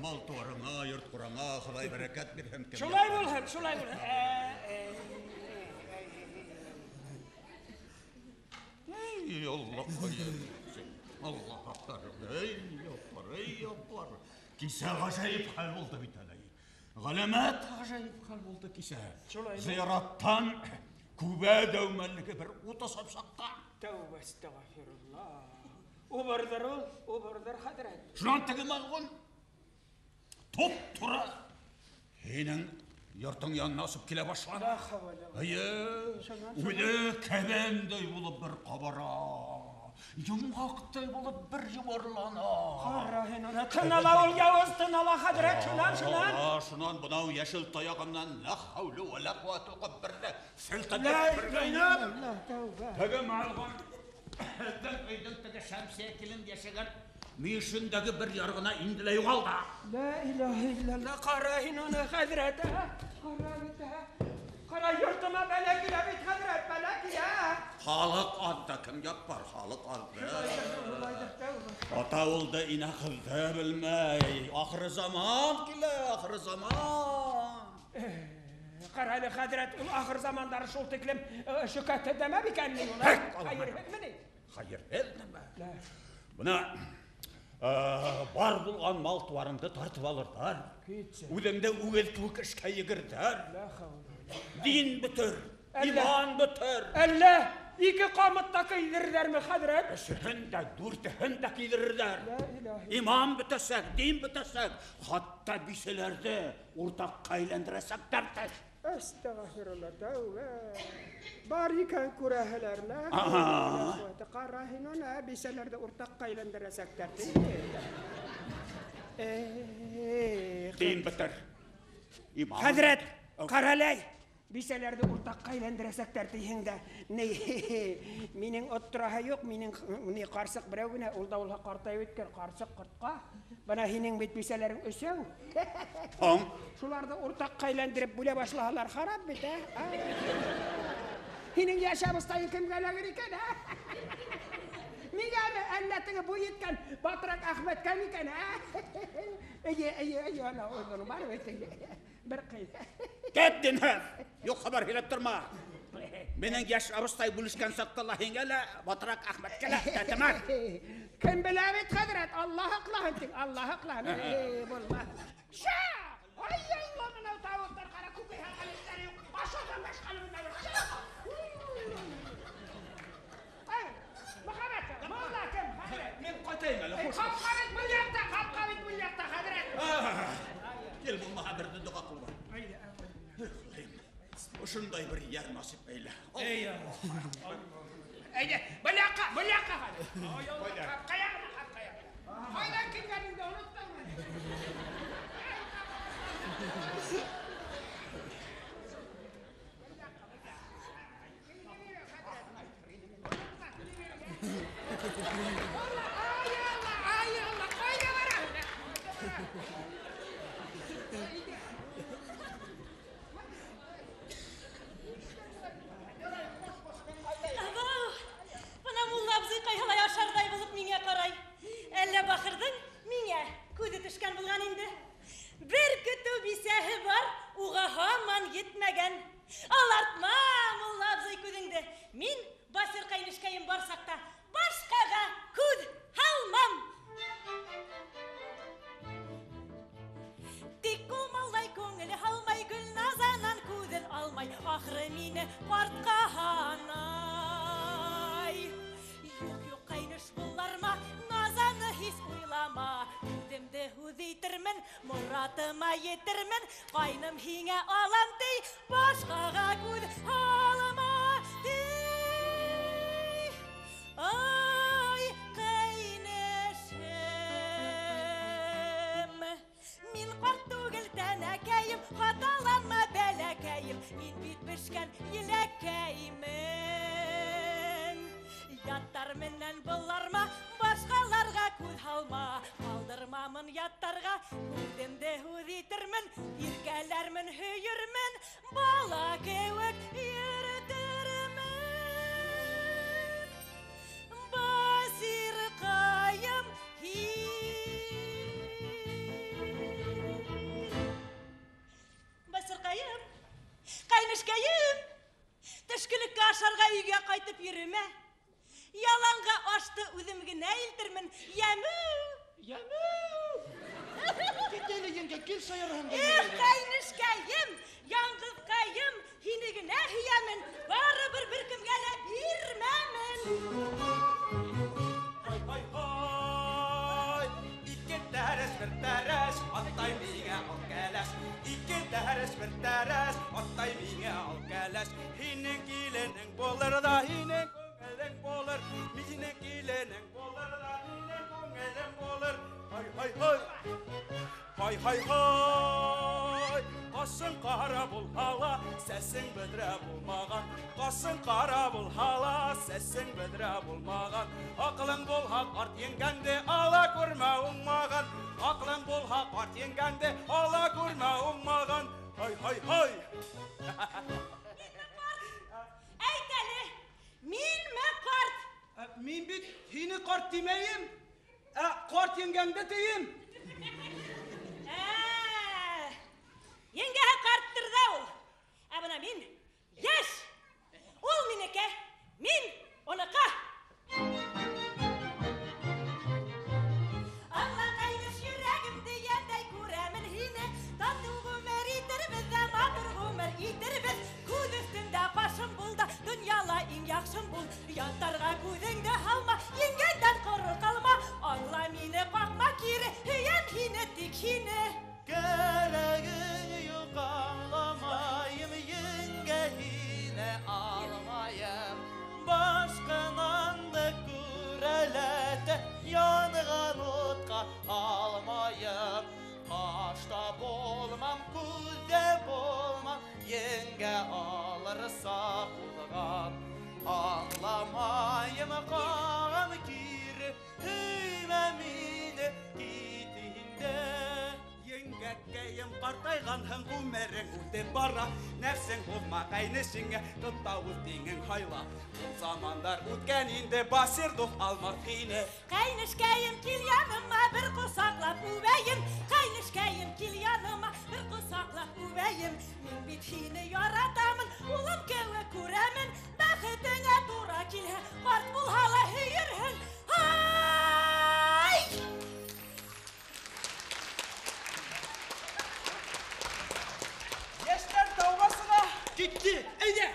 Мал туарыңа, йорт ҡораңа, Хоҙай бәрәкәт бирһен. Шулай булһын, шулай булһын. Ey Аллаҡайым, Аллаһ аҡтар, ey яҡлар, ey яҡлар. Кисә ғәжәйеп хәл булды бит әле. Ғәләмәт ғәжәйеп хәл булды кисә. Зыяраттан күбә дәүмәллеге бер ут асып сыҡты. Тәүбә, әстәғфирулла. Убырҙыр ул, убырҙыр, хәҙрәт. Шунан теге мәлғүн туп-тура һинең йортоң янына осоп килә башланы. Эйе, үҙе кәбәндәй булып бер ҡабара, йомғаҡтай булып бер йомарлана. Ҡара һин уны, тын ала ул яуыз, тын ала, хәҙрәт, шунан, шунан. Шунан бынау йәшел таяғымнан ла хәүлә вә ла ҡүәтә уҡып берҙе селтәнеп бергәйнем. Теге мәлғүн беҙҙең өйҙөң теге Шәмсиә килен йәшәгән мөйөшөндәге бер ярғына инде лә юғалды. Лә илаһа иллалла, ҡара һин уны, хәҙрәт, ҡара бит, ҡара, йортома бәлә килә бит, хәҙрәт, бәлә килә. Халыҡ аҙҙы, кем япар, халыҡ аҙҙы. Ата улды, инә ҡыҙҙы белмәй. Ахыры заман килә, ахыры заман. Ҡара әле, хәҙрәт, ул ахыр замандары шул тиклем шөкәтһеҙ нәмә микән ни ул? Хәйерһеҙме ни? Хәйерһеҙ нәмә. Бына бар булған мал туарыңды тартып алырҙар. Үҙеңде үгеҙ кеүек эшкә егерҙәр. Дин бөтөр, иман бөтөр. Әллә ике ҡамыт та кейҙерҙәрме, хәҙрәт? Өсөһөн дә, дүртеһен дә кейҙерҙәр. Иман бөтәсәк, дин бөтәсәк, хатта бисәләрҙе уртаҡҡа әйләндерәсәктәр. Әстәғфирулла, тәүбә. Бар икән күрәһеләр, лә. Ҡара һин уны, бисәләрҙе уртаҡҡа әйләндерәсәктәр. Дин бөтөр. Хәҙрәт, ҡаралай, бисәләрҙе уртаҡҡа әйләндерәсәктәр тиһең дә, ни, минең оттораһы юҡ, минең ни ҡарсыҡ берәү генә, ул да булһа ҡартайып үткән ҡарсыҡ ҡортҡа. Бына һинең бит бисәләрең өсәү. Һуң? Шуларҙы уртаҡҡа әйләндереп бүлә башлаһалар, харап бит, ә? Һинең йәш абыстайың кемгә эләгер икән, ә? Миңәме, әллә теге буй еткән Батрак Әхмәткә микән, ә? Эйе, эйе, эйе, ана уның бар бит инде. Бер ҡыйҙ. Кит, динһеҙ! Юҡ хәбәр һөйләп торма. Минең йәш абыстай бүлешкән саҡта ла һиңә лә, Батрак Әхмәткә лә тәтемәҫ. Кем белә бит, хәҙрәт, Аллаһ һаҡлаһын тиң, Аллаһ һаҡлаһын. Эй, булмаҫ. Ша! Ай, Алла, бынау тауыҡтар ҡара күкәй һалған эштәре юҡ. Ашауҙан башҡаны белмәйҙәр. Ай, Мөхәммәт, мулла кем, хәҙрәт? Мин ҡайтайым әле, хуш. Ҡапҡа бит был яҡта, ҡапҡа бит был яҡта, хәҙрәт. Кил, булмаһа берҙе доға ҡылма. Ошондай бер йәр насип әйлә. Эй, Алла. Әйҙә, был яҡҡа, был яҡҡа хәҙер. Ҡапҡа яғына, ҡапҡа яғына. Ҡайҙан килгәнеңде оноттоңмо? Ай, Алла, ай, Алла, ҡайҙа бараһың? Абау, бына мулла абзый ҡайһылай ашарҙай булып миңә ҡарай. Әллә бахырҙың миңә күҙе төшкән булған инде. Бер көтөү бисәһе бар, уға һаман етмәгән. Алартма, мулла абзый, күҙеңде. Мин Басир ҡәйнешкәйем бар саҡта башҡаға күҙ һалмам. Тик ул малай күңеле һалмай, Гөлназанан күҙен алмай, ахыры мине ҡартҡа һанай. Юҡ, юҡ, ҡәйнеш буларма, Назаны һис уйлама. Үҙемде һүҙ итермен, моратыма етермен, ҡайным һиңә алам ти, башҡаға күҙ һалма ти. Ай, ҡәйнешем, мин ҡарт түгел тәнәкәйем, хаталанма бәләкәйем, мин бит бешкән еләкәймен. Яттар менән буларма, башҡаларға күҙ һалма, ҡалдырмамын яттарға, үҙемде һүҙ итермен, иркәләрмен, һөйөрмөн, бала кеүек йөрөтөрмөн. Басирҡайым, һин. өйгә ҡайтып йөрөмә. Яланға ашты үҙем генә илтермен. Йәме! Йәме! Кит әле, еңгә, кил шаярһың. Эх, ҡәйнешкәйем, яңғыҙҡайым, һине генә һөйәмен, барыбер бер кемгә лә бирмәмен. Һай, һай, һай, ике тәрәс, бер тәрәс, атай миңә ал кәләш. Ике тәрәс, бер тәрәс, атай миңә ал кәләш. Һинең киленең булыр ҙа, һинең күңелең булыр. Минең киленең булыр ҙа, һинең күңелең булыр. Һай, һай, һай. Һай, һай, һай. Ҡашың ҡара булһа ла, сәсең бөҙрә булмаған. Ҡашың ҡара булһа ла, сәсең бөҙрә булмаған. Аҡылың булһа, ҡарт еңгәңде ала күрмә уңмаған. Аҡылың булһа, ҡарт еңгәңде ала күрмә уңмаған. Һай, һай, һай. Минме ҡарт? Әйт әле, минме ҡарт? Мин бит һине ҡарт тимәйем, ә ҡарт еңгәңде тием. Еңгәһе ҡарттыр ҙа ул. Ә бына мин йәш. Ул минеке, мин уныҡы. Аңла, ҡәйнеш, йөрәгемде йәндәй күрәмен һине. Татыу ғүмер итербеҙ ҙә, матур ғүмер итербеҙ. Күҙ өҫтөндә башым бул да, донъяла иң яҡшым бул. Ятарға күҙеңде һалма, еңгәндән ҡоро ҡалма. Аңла мине, ҡаҡма кире, һөйәм һине, тик һине. Кәрәгең юҡ, аңламайым, еңгә һине алмайым. Башҡананды күрәләтә, янған утҡа алмайым. Ҡашта булмам, күҙҙә булмам, еңгә алырса ҡулған. Аңламайым, ҡағам кире, һөймә мине, кит инде. Еңгәкәйем, ҡартайғанһың, ғүмерең үтеп бара. Нәфсең һуҙма ҡәйнешеңә, тот та үҙ тиңең һайла. Ул замандар үткән инде, Басир дуҫ алмаҫ һине. Ҡәйнешкәйем, кил яныма, бер ҡосаҡлап үбәйем. Ҡәйнешкәйем, кил яныма, бер ҡосаҡлап үбәйем. Мин бит һине яратамын, улым кеүек күрәмен. Бәхетеңә тура килһә, ҡарт булһа ла һөйөрһөң. Һай! Йәштәр тауға сыға. Китте, әйҙә!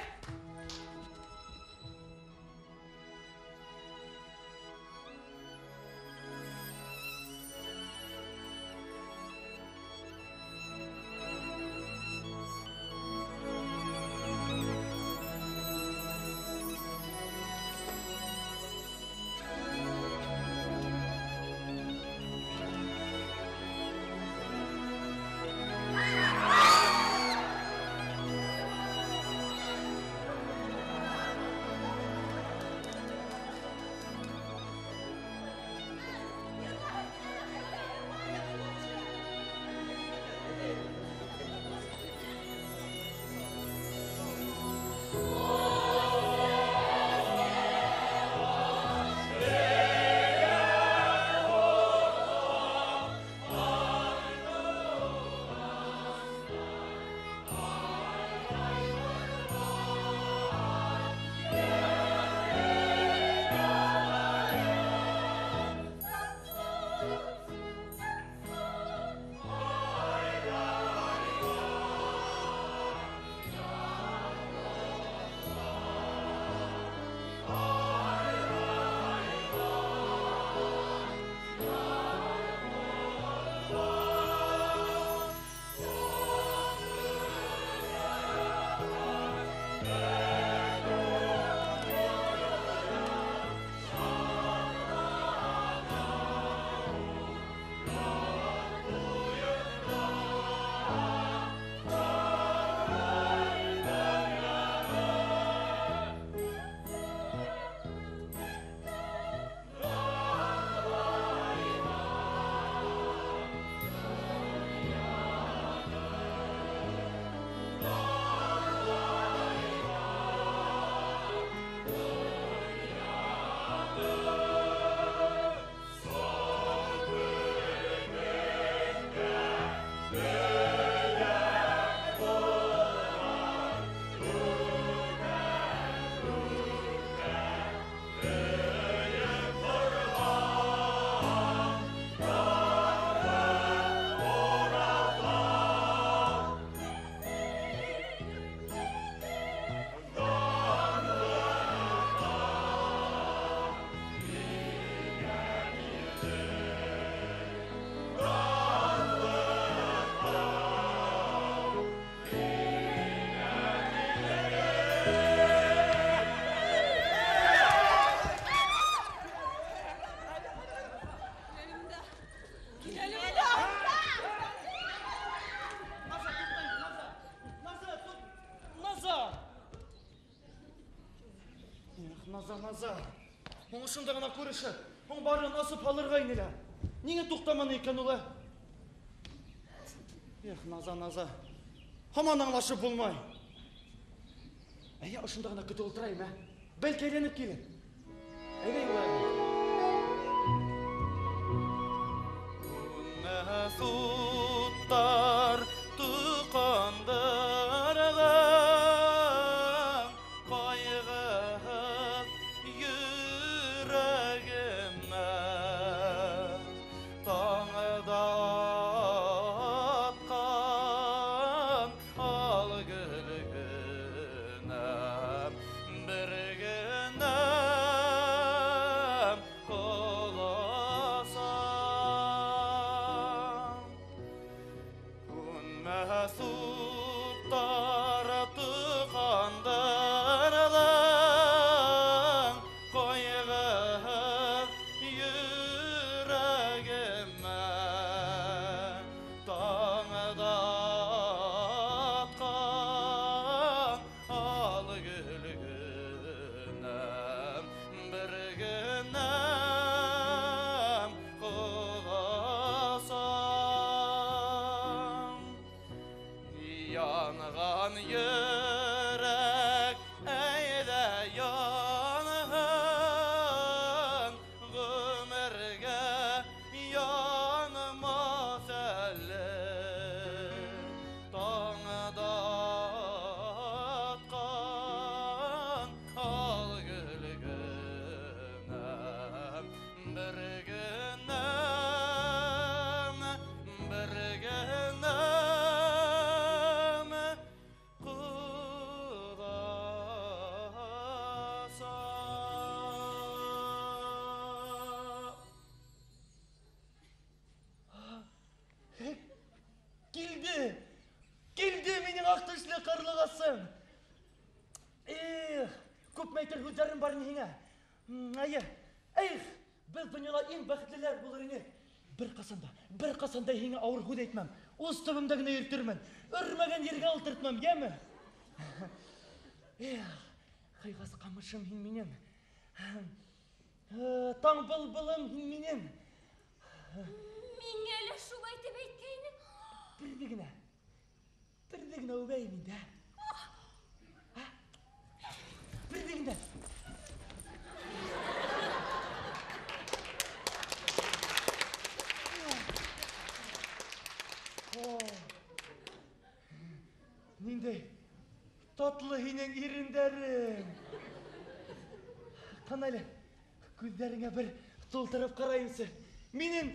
Наза, Наза. Һуң ошонда ғына күрешеп, һуң барын асып һалырға ине лә. Ниңә туҡтаманы икән ул, ә? Эх, Наза, Наза. Һаман аңлашып булмай. Әйә, ошонда ғына көтөп ултырайым, ә? Бәлки әйләнеп килер. Әйҙә, Юлай. Суттар тоҡандырған ҡайғыһыҙ йөрәгемә таңда атҡан ал гөлгенәм бер генәм ҡоласан. Суттар тоҡандырған ҡайғыһыҙ йөрәгемә таңда атҡан ал гөлгенәм бер генәм ҡоласан. Янған йөрәк әйҙә янһын, ғүмергә янмаҫ әле. Таңда атҡан ал гөлгенәм бер генәм, бер генәм ҡоласа. Килде! Килде минең аҡ тешле ҡарлуғасым! Эх, күпме әйтер һүҙҙәрем бар ине һиңә. Әйе, эх, беҙ донъяла иң бәхетлеләр булыр инек. Бер ҡасан да, бер ҡасан да һиңә ауыр һүҙ әйтмәм. Ус төбөмдә генә йөрөтөрмөн. Өрмәгән ергә ултыртмам, йәме? Эх, ҡыйғас ҡамышым һин минең. Таң былбылым һин минең. Миңә лә шулай тип әйткәйнең. Берҙе генә, берҙе генә үбәйем инде, ә? Берҙе генә. Ниндәй татлы һинең ирендәрең. Ҡана әле, күҙҙәреңә бер тултырып ҡарайымсы. Минең